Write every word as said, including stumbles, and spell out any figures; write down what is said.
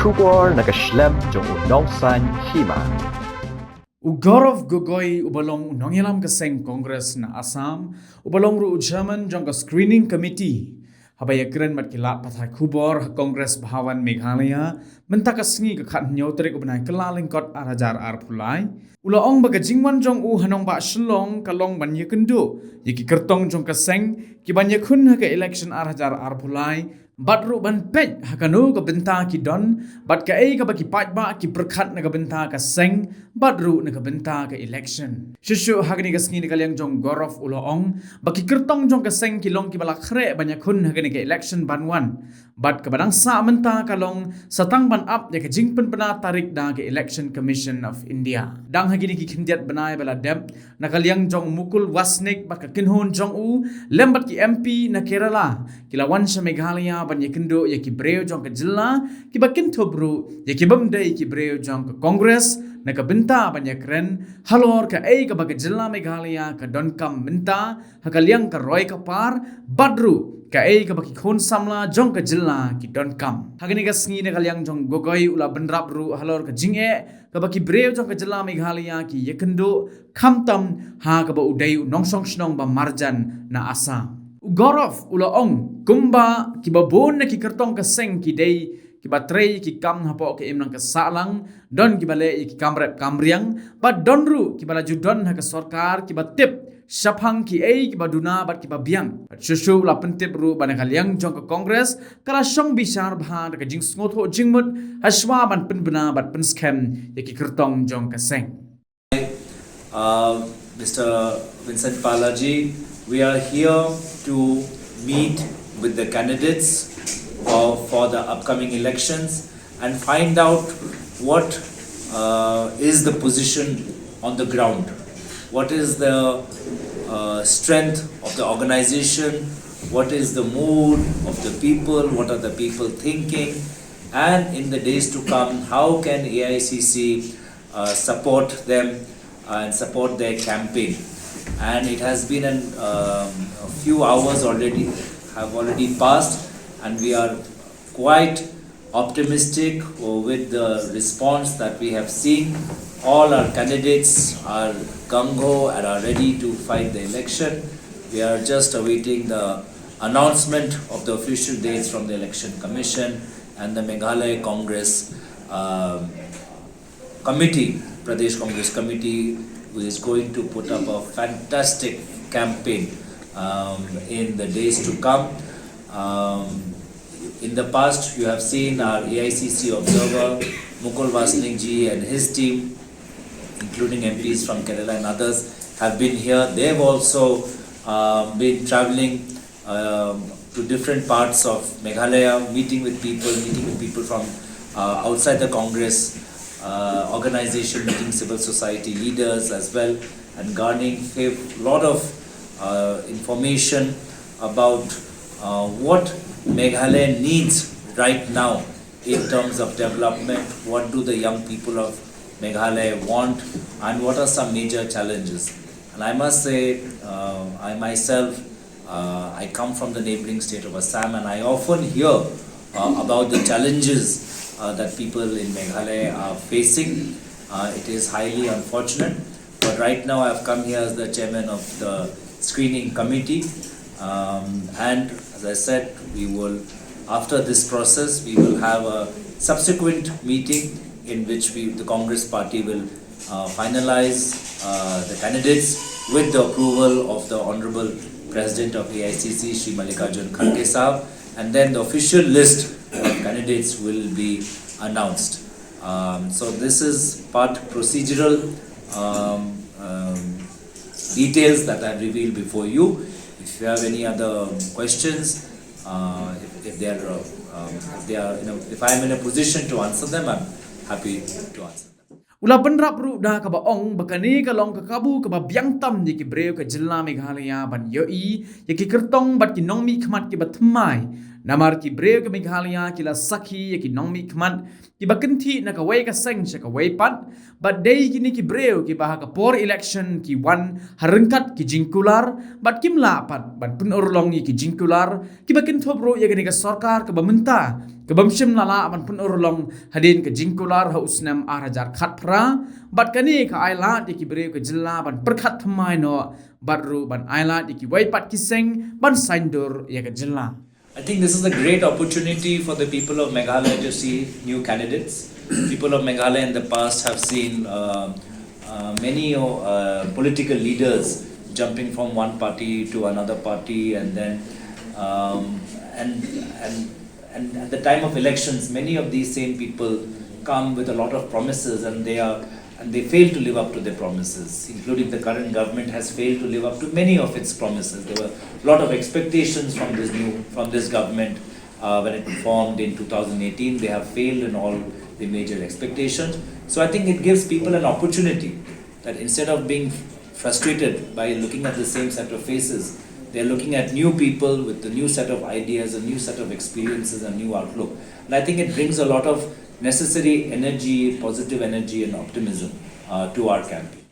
Khubor na ka shlem jong u Nongsaiñ Hima. U Gaurav Gogoi uba long u nongïalam ka seng Congress na Assam, uba long ruh u chairman jong ka screening committee, haba ïakren bad ki lad pathai khubor ha Congress Bhawan Meghalaya mynta ka sngi ka khathynñiew tarik u bnai Kyllalyngkot ar hajar arphew lai, u la ong ba ka jingwan jong u ha nongbah Shillong ka long ban ïakynduh ïa ki kyrtong jong ka seng ki ban ïakhun ha ka election ar hajar arphew lai, bad ruh ban peit ha kano ka bynta ki don, bad kaei kaba ki paidbah ki pyrkhat na ka bynta ka seng, bad ruh na ka bynta ka election. Shuh shuh ha kane ka sngi na ka liang jong u Gaurav u la ong ba ki kyrtong jong ka seng ki long kiba la khreh ban ïakhun ha kane ka election ban wan, bad kaba dang sah mynta ka long sa tang ban ap ïa ka jingpynbna tarik da ka Election Commission of India. Dang ha kine ki khyndiat bnai ba la dep, na ka liang jong u Mukul Wasnich bad ka kynhun jong u lem bad ki M P na Kerala ki la wan sha Meghalaya ban ïakynduh ïa ki briew jong ka jylla, kiba kynthup ruh ïa ki bym dei ki briew jong ka Congress, na ka bynta ban ïakren halor kaei kaba ka jylla Meghalaya ka donkam mynta ha ka liang ka roi ka par, bad ruh kaei kaba ki khun samla jong ka jylla ki donkam. Ha kane ka sngi na ka liang jong u Gogoi u la bynrap ruh halor ka jingeh kaba ki briew jong ka jylla Meghalaya ki ïakynduh, khamtam ha kaba u dei u nongshong shnong ba marjan na Assam. U Gaurav u la ong kumba kiba bun na ki kyrtong ka seng ki dei kiba trei ki kam hapoh ka imlang ka sahlang, don kiba leh ïa ki kam rep kam riang, bad don ruh kiba la ju don ha ka sorkar kiba tip shaphang kiei kiba duna bad kiba biang. Bad shuh shuh u la pyntip ruh ba na ka liang jong ka Congress ka la shong bishar bha da ka jingsngewthuh jingmut ha shwa ban pynbna bad pynskhem ïa ki kyrtong jong ka seng. Uh, Mister Vincent Pala ji, we are here to meet with the candidates for, for the upcoming elections and find out what uh, is the position on the ground. What is the uh, strength of the organization? What is the mood of the people? What are the people thinking? And in the days to come, how can A I C C uh, support them and support their campaign? And it has been an, um, a few hours already, have already passed, and we are quite optimistic with the response that we have seen. All our candidates are gung-ho and are ready to fight the election. We are just awaiting the announcement of the official dates from the Election Commission and the Meghalaya Congress, um, Committee, Pradesh Congress Committee, who is going to put up a fantastic campaign, um, in the days to come. Um, in the past, you have seen our A I C C observer, Mukul Wasnich ji, and his team, including M Ps from Kerala and others, have been here. They've also uh, been traveling um, to different parts of Meghalaya, meeting with people, meeting with people from uh, outside the Congress uh, organization, meeting civil society leaders as well, and garnering a lot of uh, information about uh, what Meghalaya needs right now in terms of development, what do the young people of Meghalaya want, and what are some major challenges. And I must say, uh, I myself, uh, I come from the neighboring state of Assam, and I often hear uh, about the challenges uh, that people in Meghalaya are facing. Uh, it is highly unfortunate. But right now, I've come here as the chairman of the screening committee. Um, and as I said, we will, after this process, we will have a subsequent meeting in which we, the Congress party will uh, finalize uh, the candidates with the approval of the Honorable President of A I C C, Shri Mallikarjun Kharge Sahab, and then the official list of candidates will be announced. Um, so this is part procedural um, um, details that I've revealed before you. If you have any other questions, uh, if, if they are, uh, um, if they are, you know, if I am in a position to answer them, I'm happy to answer them. U la bynrap ruh da kaba ong ba kane ka long ka kabu kaba biang tam ïa ki briew ka jylla Meghalaya ban ïohi ïa ki kyrtong bad ki nongmihkhmat kiba thymmai Namar ki briew ka Meghalaya ki la sakhi ïa ki nongmihkhmat kiba kynthih na kawei ka seng sha kawei pat, bad dei kine ki briew kiba ha ka por election ki wan ha ryngkat ki jingkular, bad kim lah pat ban pynurlong ïa ki jingkular, kiba kynthup ruh ïa kane ka sorkar kaba mynta, kaba ym shym la lah ban pynurlong hadien ka jingkular ha u snem ar hajar khatphra, bad kane ka ai lad ïa ki briew ka jylla ban pyrkhat thymmai noh, bad ruh ban ai lad ïa kiwei pat ki seng ban saiñdur ïa ka jylla. I think this is a great opportunity for the people of Meghalaya to see new candidates. People of Meghalaya in the past have seen uh, uh, many uh, political leaders jumping from one party to another party, and then um, and and and at the time of elections, many of these same people come with a lot of promises, and they are and they fail to live up to their promises, including the current government has failed to live up to many of its promises. There were a lot of expectations from this new from this government uh, when it formed in two thousand eighteen. They have failed in all the major expectations. So I think it gives people an opportunity that instead of being frustrated by looking at the same set of faces, they're looking at new people with a new set of ideas, a new set of experiences, a new outlook. And I think it brings a lot of necessary energy, positive energy, and optimism uh, to our campaign.